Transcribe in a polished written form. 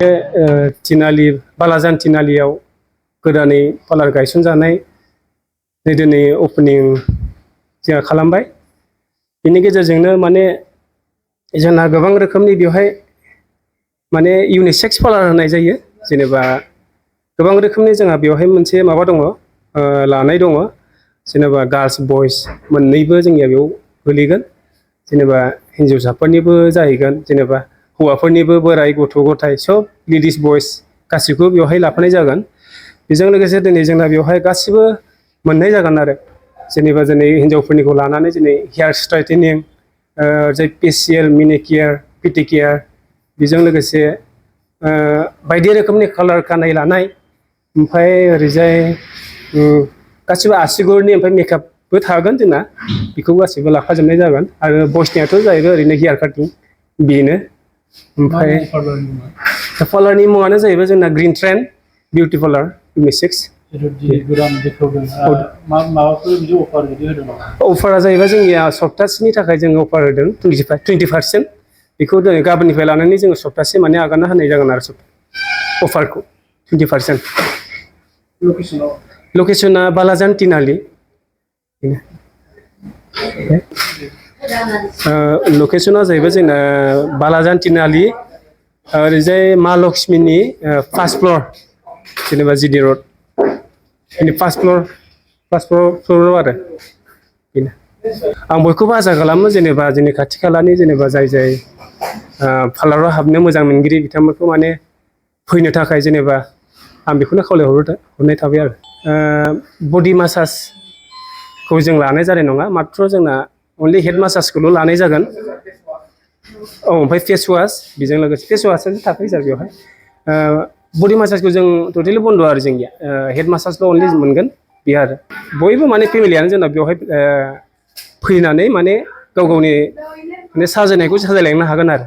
तिनालि बालाजान तिनालियाव गोदानै पार्लार गायसनजानाय दिनै अपेनिं जोंहा खालामबाय। बिनि गेजेरजोंनो माने जोंना गोबां रोखोमनि बेवहाय माने इउनिसेक्स पार्लार होनाय जायो। जेनेबा गोबां रोखोमनि जोंहा बेवहाय मोनसे माबा दङ, लानाय दङ। जेनेबा गार्ल्स बयस मोननैबो जोंनिया बेयाव गोलैगोन। जेनेबा हिन्जावसाफोरनिबो जाहैगोन, जेनेबा हौवाफोरनिबो, बोराय गथ' गथाय सब लेडिस बयस गासिबो बेवहाय लाफानाय जागोन। बेजों लोगोसे दिनै जोंना बेवहाय गासिबो मोननाय जागोन आरो। जेनेबा दिनै हिन्जावफोरनिखौ लानानै दिनै हेयार स्ट्राइटेनिं, जे फेसियेल, मिनिकेयार, पेडिकेयार, बेजों लोगोसे बायदि रोखोमनि कालार खानाय लानाय, ओमफ्राय ओरैजाय गासिबो आसुगुरनि ओमफ्राय मेकआपबो थागोन जोंना, बेखौ गासिबो लाफाजोबनाय जागोन। आरो बयसनियाथ' जाहैबाय ओरैनो हेयार काटिं बेनो। ओमफ्राय पार्लारनि मुङानो जाहैबाय जोंना ग्रिन ट्रेन्ड बिउटि पार्लार इउनिसेक्स। अफारा जाहैबाय जोंनिया सप्तासेनि थाखाय जोङो अफार होदों 20%। बेखौ दिनै गाबोननिफ्राय लानानै जोङो सप्तासे माने आगारना होनाय जागोन आरो अफारखौ 20%। लकेसना बालाजान तिनालि। लकेसना जाहैबाय जोंना बालाजान तिनालि, ओरैजाय मा लक्ष्मिनि फार्स्ट फ्ल'र, जेनेबा जिडि रड बेनि फार्स्ट फ्ल'राव आरो बेनो। आं बयखौबो आसा खालामो जेनेबा जोंनि खाथि खालानि जेनेबा जाय पार्लाराव हाबनो मोजां मोनगिरि बिथांमोनखौ माने फैनो थाखाय जेनेबा आं बेखौनो खावलायहरनाय थाबाय आरो। बडि मासाजखौ जों लानाय जानाय नङा, माथ्र' जोंना अनलि हेड मासाजखौल' लानाय जागोन। औ, ओमफ्राय फेस वास, बेजों लोगोसे फेस वासआनो थाखायो सार बेवहाय। बडि मासाजखौ जों टटेलि बन्द' आरो जोंनिया, हेड मासाजल' अनलि मोनगोन बे आरो। बयबो माने फेमिलियानो जोंना बेवहाय फैनानै माने गाव गावनि माने साजायनायखौ साजायलांनो हागोन आरो।